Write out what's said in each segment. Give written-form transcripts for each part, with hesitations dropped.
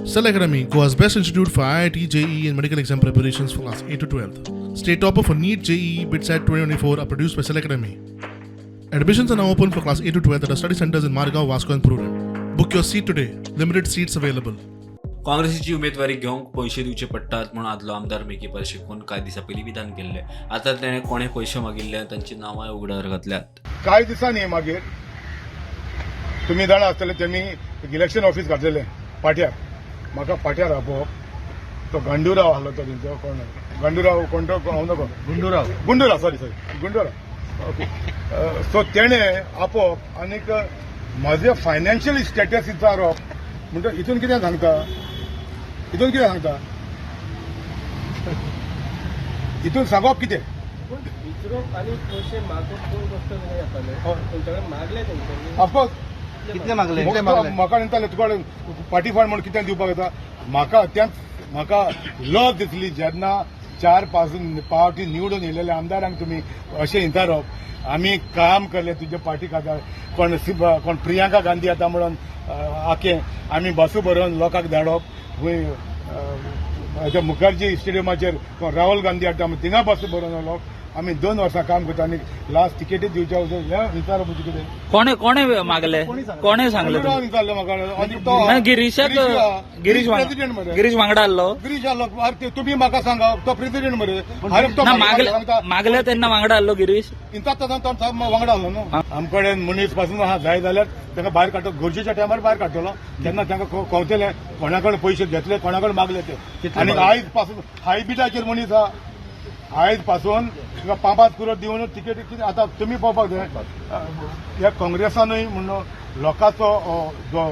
Cell Academy, Goa's best institute for IIT, JEE, and medical exam preparations for class 8 to 12. State topper for NEET, JEE, BITSAT 2024 are produced by Cell Academy. Admissions are now open for class 8 to 12 at our study centers in Margao, Vasco, and Prudent. Book your seat today. Limited seats available. काँग्रेसीची उमेदवारी घेवंक पयशे दिवचे पडटात म्हूण आदलो आमदार Mickey पार्शेकोन कांय दिसां पयलीं विधान केल्लें. आतां ताणें कोणें पयशे मागिल्ले तांची नांवांय उगडार घातल्यात. कांय दिसांनी मागीर तुमी जाणा आसतले, तेमी इलेक्शन ऑफिस घातलेलें पाट्यार. म्हाका पाट्यार आपोवप, तो गांडुराव आहलो, तो तेंचो कोण गांडुराव, कोण तो हांव नको. Gundurao. Gundurao, sorry sorry, Gundurao. Okay, so तेणें आपोवप आनीक म्हजें फायनान्शियल स्टेटस विचारप. म्हणटा हितून कितें सांगता, हितून कितें सांगता, हितून सांगप कितें? पूण विचरोप आनी पयशे मागप दोन गोश्ट वेगळी जाता न्हय. तुमच्या कडेन मागले तेंच्यांनी? ऑफकोर्स. कितले मागले? कितले म्हाका मागले? म्हाका म्हणटाले, तुका पार्टी फंड म्हणून कितें दिवपाक येता. म्हाका अत्यंत म्हाका लज दिसली जेन्ना चार पांच पावटी निवडून येयलेल्या आमदारांक तुमी अशें विचारप. आमी काम केलें तुजे पार्टी खातीर. कोण कोण प्रियांका गांधी येता म्हणून आखे आमी बसू बरोवन लोकांक धाडप. खंय मुखर्जी स्टेडियमाचेर कोण राहुल गांधी हाडटा म्हूण थिंगा बसू बरोवन लोक. आमी 2 वर्सां काम करता आनी लास्ट तिकेटी दिवच्या हें विचारप म्हणजे कितें? कोणे कोणे मागले? कोणे सांगले तुमकां? विचारलें म्हाका आनी तो ना, गिरीशाक. गिरीश प्रेसिडेंट मरे. गिरीश वांगडा आसलो. गिरीश आसलो. अरे तुमी म्हाका सांगा, तो प्रेसिडेंट मरे. अरे तो ना. म्हाका मागले सांगता. मागले तेन्ना वांगडा आसलो गिरीश. इंता तो वांगडा आसलो न्हू. आमकडेन मनीस पासून आहा जाय जाल्यार तांकां भायर काडटलो, गरजेच्या टायमार भायर काडटलो. तेन्ना तांकां कळटलें कोणा कडेन पयशे घेतले, कोणा कडेन मागले ते. आनी आयज पासून हायब्रिडाचेर मनीस आहा. आयज पासून तुका पांच पांच करोड दिवन तिकेट कितें? आतां तुमी पळोवपाक जाय, ह्या काँग्रेसानूय म्हण लोकांचो जो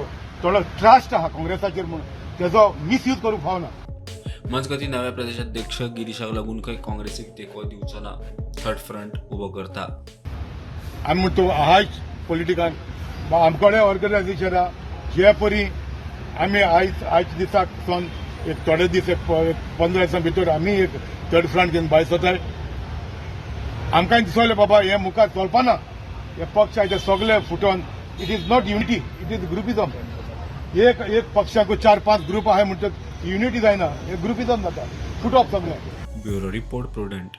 थोडो ट्रस्ट आहा काँग्रेसाचेर म्हूण तेजो मिसयूज करूंक फावना. मजगतीं, नव्या प्रदेशाध्यक्ष गिरीशाक लागून खंय काँग्रेसीक तेंको दिवचो ना, थर्ड फ्रंट उबो करता. आमी म्हणतो आयज पॉलिटिकान आमकडे ऑर्गनायझेशन आहा. जे परी आमी आयज आयज दिसाक सावन एक थोडे दीस, एक 15 दिसां भितर आमी एक थर्ड फ्रंट घेवन भायर सरताय. आमकांय दिसलें, बाबा हे मुखार चलपाना. हे पक्ष आयचे सगळे futon, it is not unity, it is groupism. एक एक पक्षाक चार पांच ग्रुप आहाय म्हणटक युनिटी जायना, हे ग्रुपिजम जाता, फुटप सगळें. Bureau report, prudent.